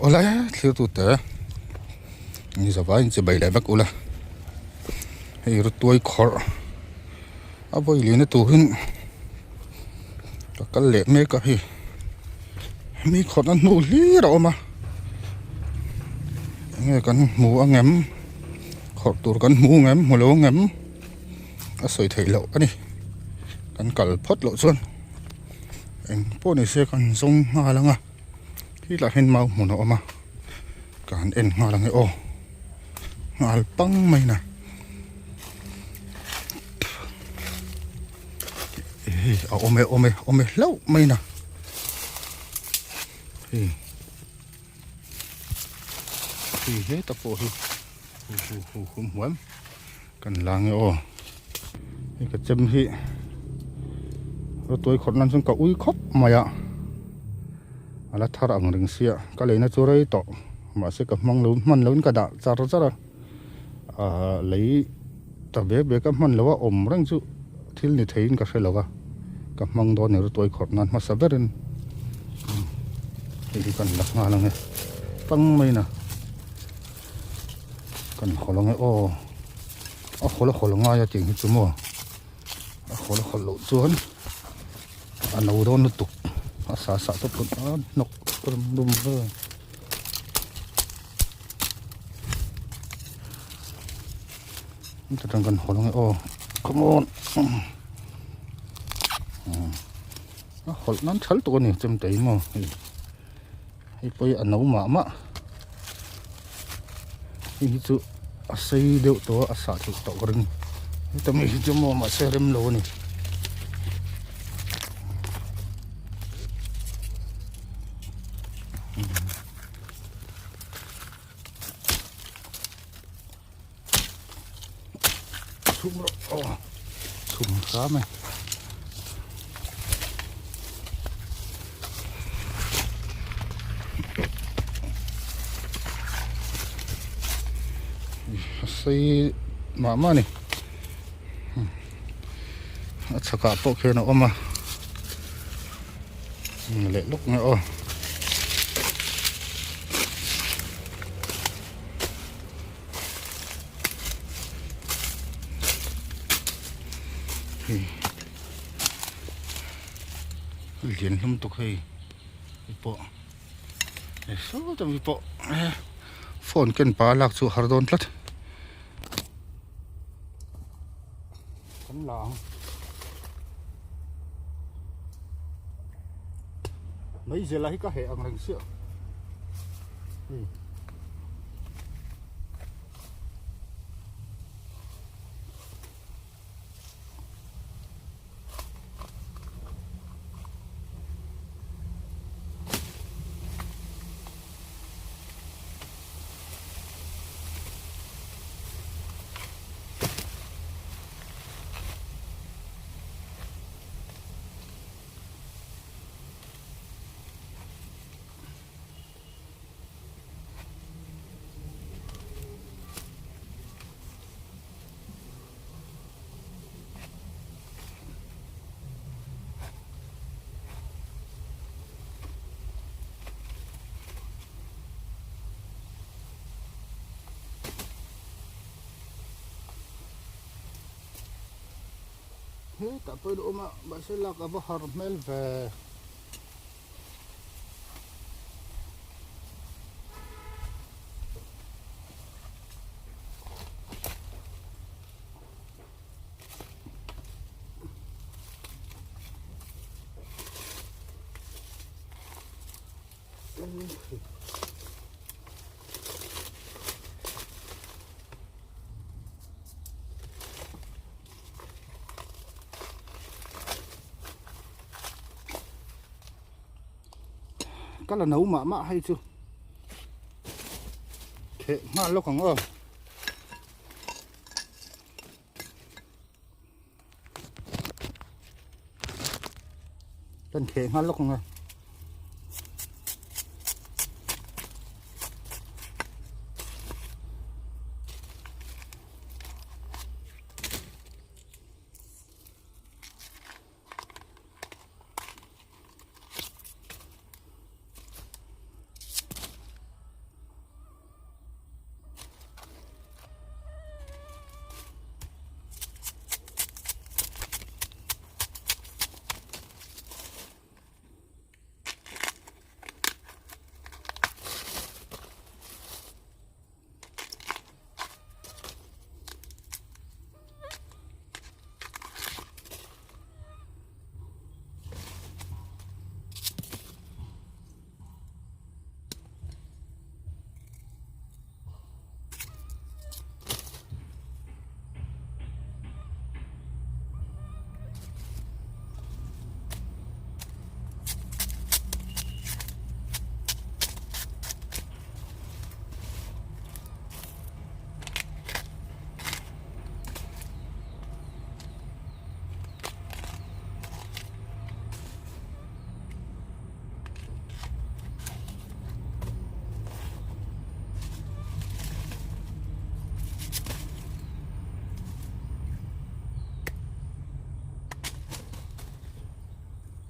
Awle thlir tute ni zavai in chibai leh vek ula hei rutuai khawrh a vawi lihna turin ka kal leh mek a hei mi khawrhna hnu hlir a awm a enge kan hmu angem khawrh tur kan hmu angem hmu lo angem a sawi theih loh a ni kan kal phawt loh chuan eng pawh ni se kan zawng nghal ang a. Khi lah hian mau hmun a awm a ka han en nghal ang e aw nghal pang mai na hei a awm e awm e awm e hlauh mai na hei hei heta pawh hi hu hu hu hu hmuam kan la ang e aw hei ka chem hi rawtuai khawrh nan chuan ka ui khawp mai a a la thar ang reng sia ka leina chu rei tawh mahse ka hmang lo hman loin ka dah char char a ahh lei ta ve ve ka hman lo a awm reng chu thil ni theiin ka hre lo va ka hmang dawn ni rawtuai khawrh nan hmasa berin hei hi kan la nghal ang e tang mai na. Kan hawl ange aw a hawl a hawl ngai a tih hi chu maw a hawl a hawl loh chuan a no dawn lutuk a sa sa te pawh a hnawk rum rum vel heta tang kan hawl ange aw come on a hawlh nan thal tuk a ni chemtei maw hei. Hei pawh hi a no mah mah hei hi chu a sei deuh tawh a a sah theih tawh ka ring heta mi hi chu maw mahse rem lo a ni. Chhum rawh aw chhum hram e. A sei mah mah a ni a chhakah pawh khian a awm a leh lawk nge aw. Hei lian hlawm tuk hei hei pawh hei saw ta mi pawh phone ken pa lak chu a har dawn tlat kan la ang mai zela hi ka heh ang reng siah hei. Hetah pawhin a awm a mahse lak a va har hmel ve. Ka la no mah mah hei chu kheh nghal lawk ang aw. Kan kheh nghal lawk ang a.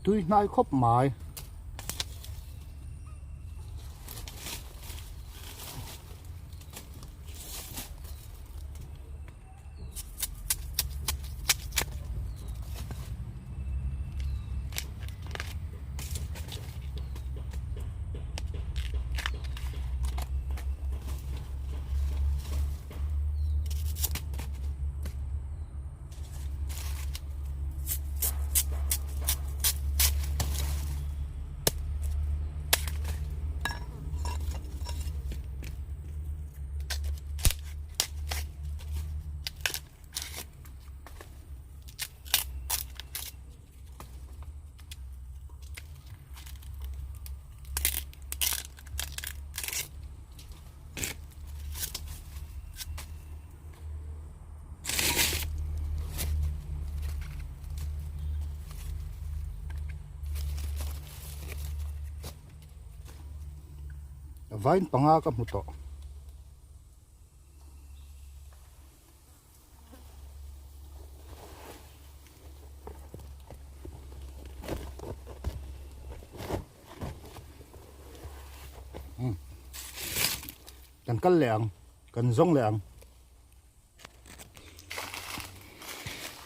tui hnai khawp mai. Vain panga ka hmu tawh. Kan kal leh ang, kan zawng leh ang.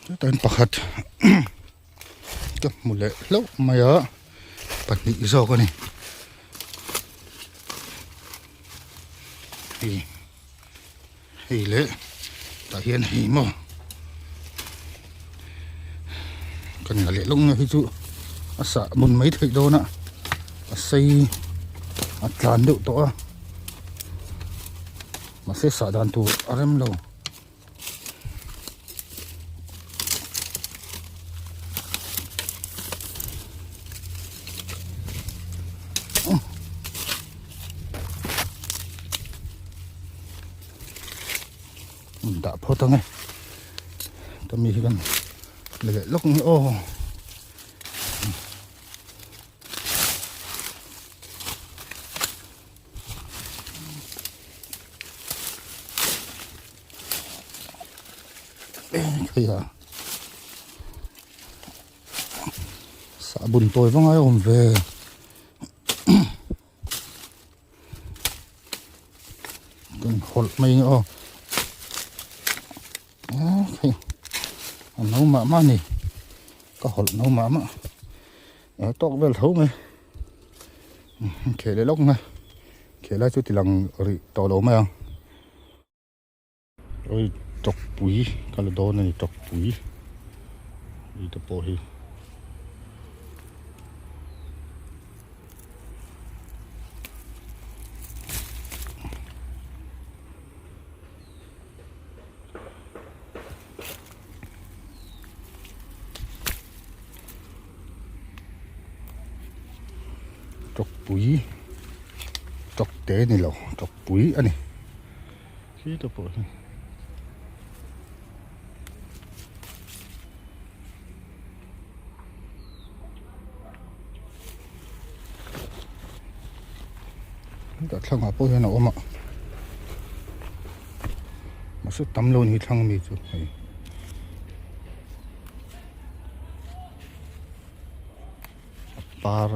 Chutain pakhat ka hmu leh hlauh mai a, pahnih zawk a ni. Hei hei leh tah hian hei maw kan la leh lawk nge hi chu a sah mun mai theih dawn a a sei a tlan deuh tawh a. Mahse sah dan tur a rem lo. Dah phawt ang e. Tami hi kan la leh lawk ang e aw. Khaia sahbun tawi va ngai awm ve kan hawlh mai nge aw hei a no mah mah a ni ka hawlh no mah mah tawk vel tho mai. Kheh leh lawk mai kheh lai chu ti lang rih tawh lo mai ang oi tawkpui ka la dawn a ni tawkpui hei te pawh hi. Tawkpui tawkte ni lo tawkpui a ni khi te pawh hi hetah thlangah pawh hian a awm a mahse tam lo ni thlang ami chu hei. A par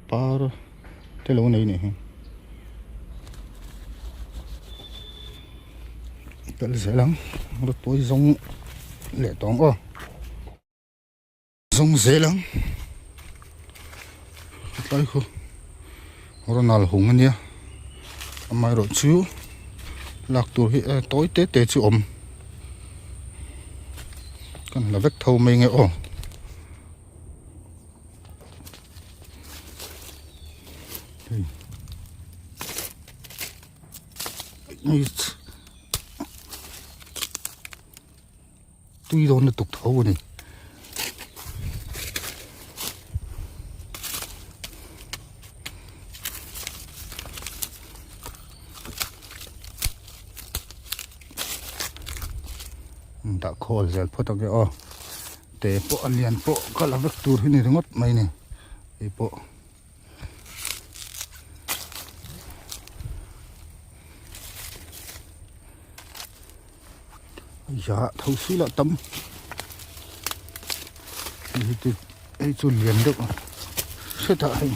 par te lo nei nih hi tel zel ang rawtuai zawng leh tawng aw zawng zel ang tlai khu ronal hung ania amaherawh chu lak tur hi tawi te te chu awm kan la vek tho mai nge aw. Tui dawn lutuk tho a ni. Dah khawl zel phawt ang e aw. Te pawh a lian pawh ka la vek tur hi ni ringawt mai ni. Hei pawh. Ya tho si lah tam hei hi hei chu lian deuh hretah hei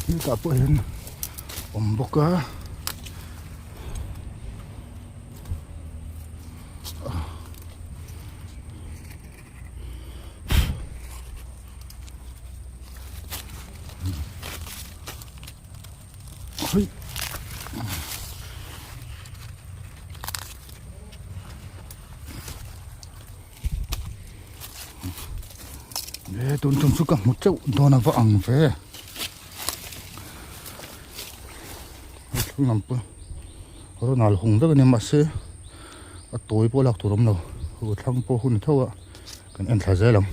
hetah pawh hian awm bawk a. Hei. E tun tum chu ka hmu teuh dawn a va ang ve. Hei thlung lam pawh rawn al hung vek a ni mahse a tawi pawh lak tur awm lo hu thlang pawh hun tho a kan en thla zel ang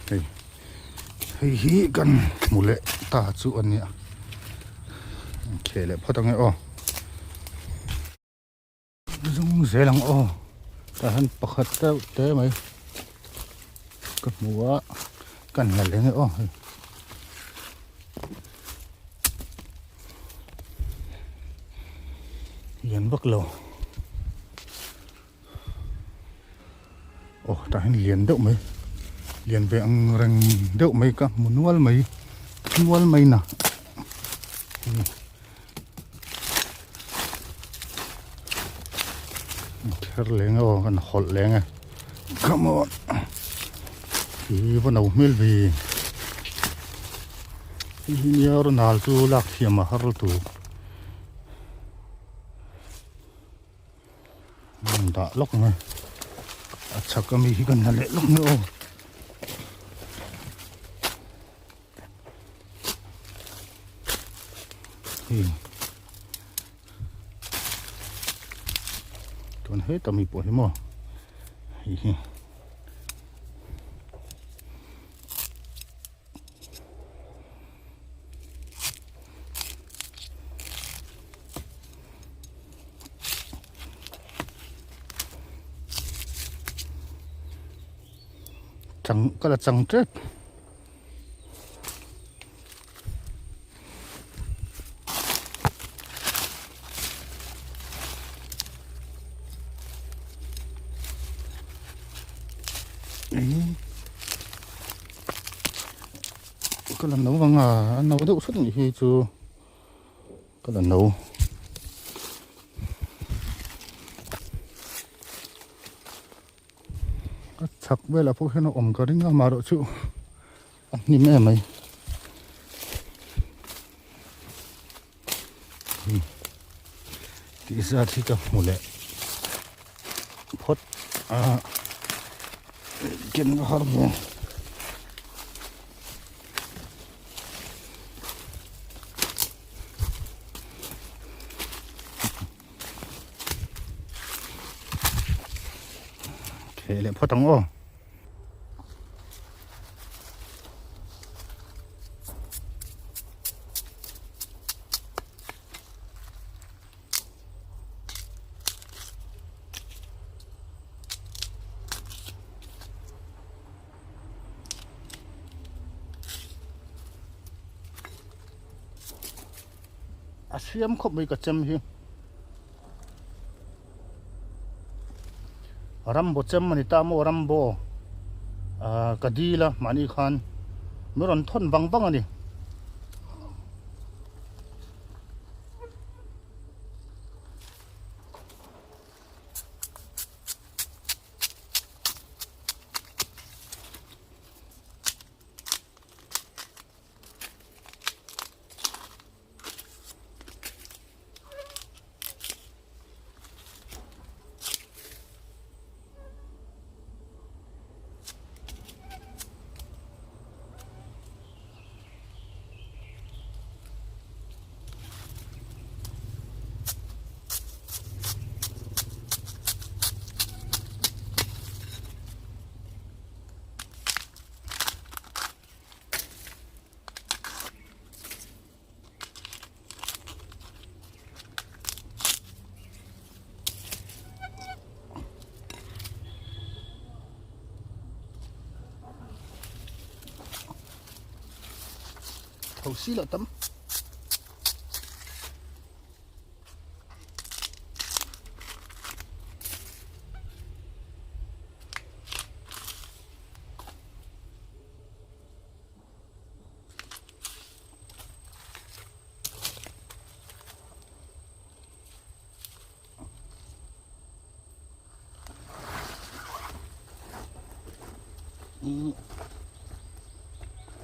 hei hei hi kan hmu leh ta chu a nia kheh leh phawt ang e aw. Zung zel ang aw tah hian pakhat deuh te mai ka hmu a ka hna leh nge aw hei lian vak lo aw tah hian lian deuh mai lian ve ang reng deuh mai ka hmu nual mai nual mai na. Kher leng aw kan hawlh leng e come on hi va no hmel ve hi hi nia ronal chu lak thiam a har lutuk dah lawk ang e a chhak ami hi kan la leh lawk nge aw. Hei chuan heta mi pawh hi maw hei hi chang ka la chang tep. Ka la no vang a a no deuh hret nih hi chu ka la no. A chhak velah pawh hian a awm ka ring a amaherawh chu a hnim em mai tih zat hi ka hmu leh phawt a ken ka har ve. Theh leh phawt ang aw. A siam khawp mai ka chem hi rambo chem a ni ta maw rambo ah ka dil a mahni khan min rawn thawn vang vang a ni. Thosi lah tam.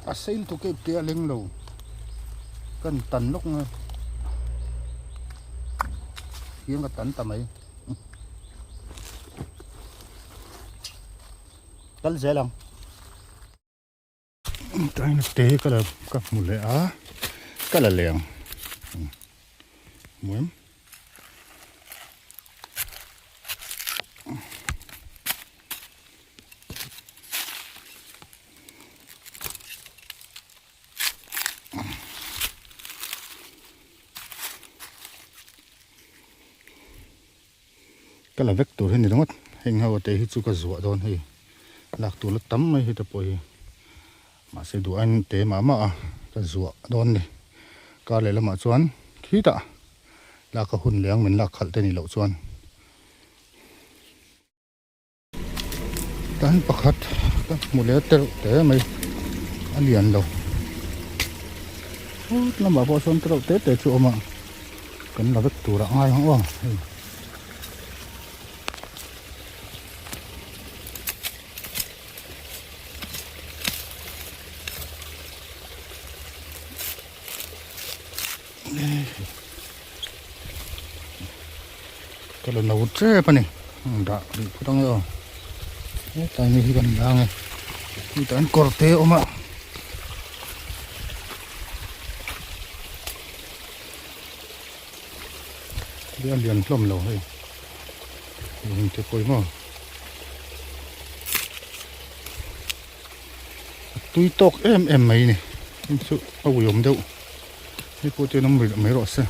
A sei lutuk e ipte a leng lo kan tan lawk nge hian ka tan ta mai kal zel ang. Taina te ka la ka hmu leh a ka la leng hmu em Ka la vek tur hi ni ringawt heng ho te hi chu ka zuah dawn hei lak tur la tam mai heta pawh hi mahse duh aiin te mah mah a ka zuah dawn ni kar leh lamah chuan khitah lak a hun leh ang min lak khalh te nih loh chuan. Tan pakhat ka hmu leh tereuh te mai a lian lo phut lamah pawh sawn tereuh te te chu a awm a kan la vek tur ah ngai ang aw hei. Ka la no tep a ni dah rih phawt ang e aw hetlai ni hi kan la ang e hetah hian kawr te a awm a hei a lian hlawm lo hei heng te pawh hi maw a tui tawk em em mai a ni heng chu a uiawm deuh. Hei pawh chuan awm rih mai rawh se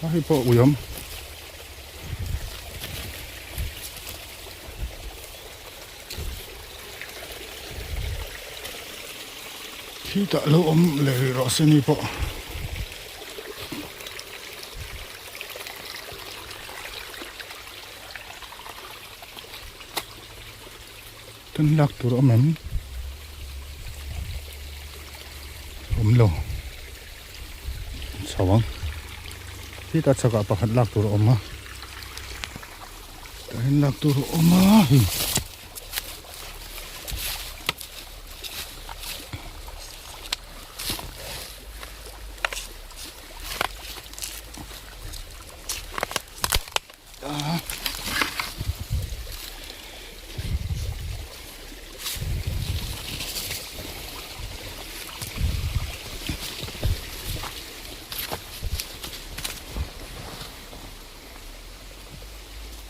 a hei pawh ui awm khitah lo awm leh rih rawh se ni pawh Kan lak tur a awm em? Awm lo. Chho ang. Khitah chhakah pakhat lak tur a awm a. Tah hian lak tur a awm a hei.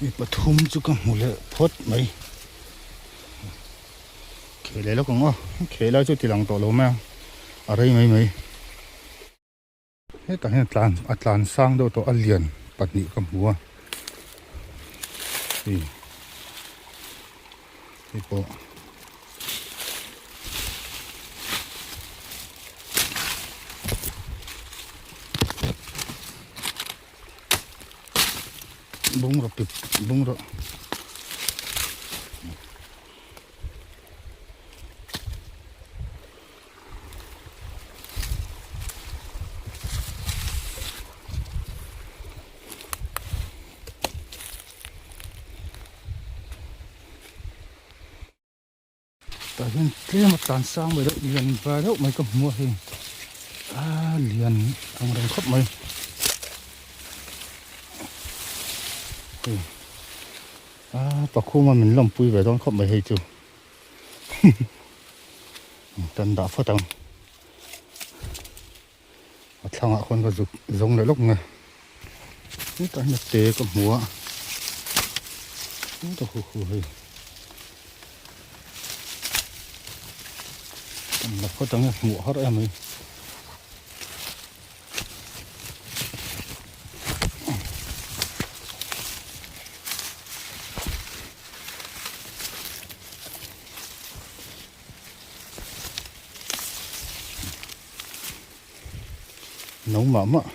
Mi pathum chu ka hmu leh phawt mai kheh leh lawk ang aw kheh lai chu ti lang tawh lo mai ang a rei mai mai. Hetah hian tlan a tlan sang deuh tawh a lian pahnih ka hmu a hei hei pawh bungraw pip bungraw. Tah hian tlem a tlan sang mai deuh lian va deuh mai ka hmu a hei a lian ang reng khawp mai hei a pakhuma min lawmpui ve dawn khawp mai hei chu. Kan dah phawt ang. A thlangah khawn ka zuk zawng leh lawk nge. Hetah hian a te ka hmu a. Heta hu hu hei. Kan la phawt ang e hmuh har em mai. No mah mah.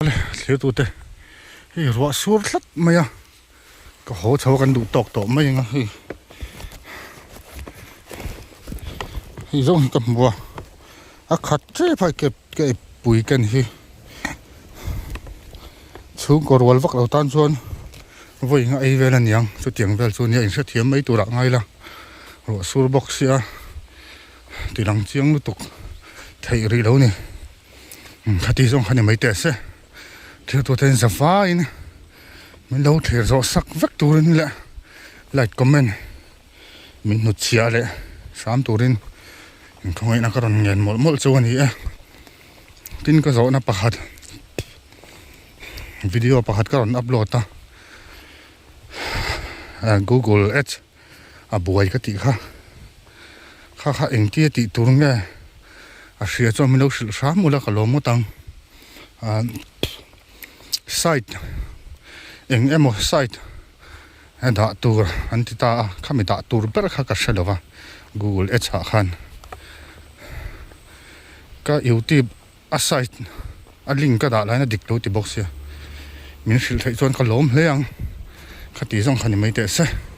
Awle thirtute hei ruah sur tlat mai a ka haw chho a kan duh tawk tawh mai ang a hei hei zawng hi ka hmu a a khat tep a ke ke pui ken hi chhungkaw rual vak lo tan chuan vawi nga ei vel a niang chutiang vel chu nia inhrethiam mai turah ngai la ruah sur bawk sia ti lang chiang lutuk theih rih lo ni. Khati zawng kha ni mai teh se thil tur te in za vaiin min lo thlir zawh sak vek turin leh like comment min hnut chhiah leh hram turin inkhawngaihna ka rawn ngen mawlh mawlh chu a ni e. Tin ka zawhna pakhat video pakhat ka rawn upload a Google ads a buai ka tih kha kha kha engtia tih tur nge a hria chuan min lo hrilh hram ula ka lawm ngawt ang ah site eng emaw site a dah tur an ti ta a khami dah tur ber kha ka hre lo va google ads ah khan ka youtube a site a link ka dah lain a dik lo ti bawk sia min hrilh theih chuan ka lawm hle ang kha tih zawng kha ni mai teh se.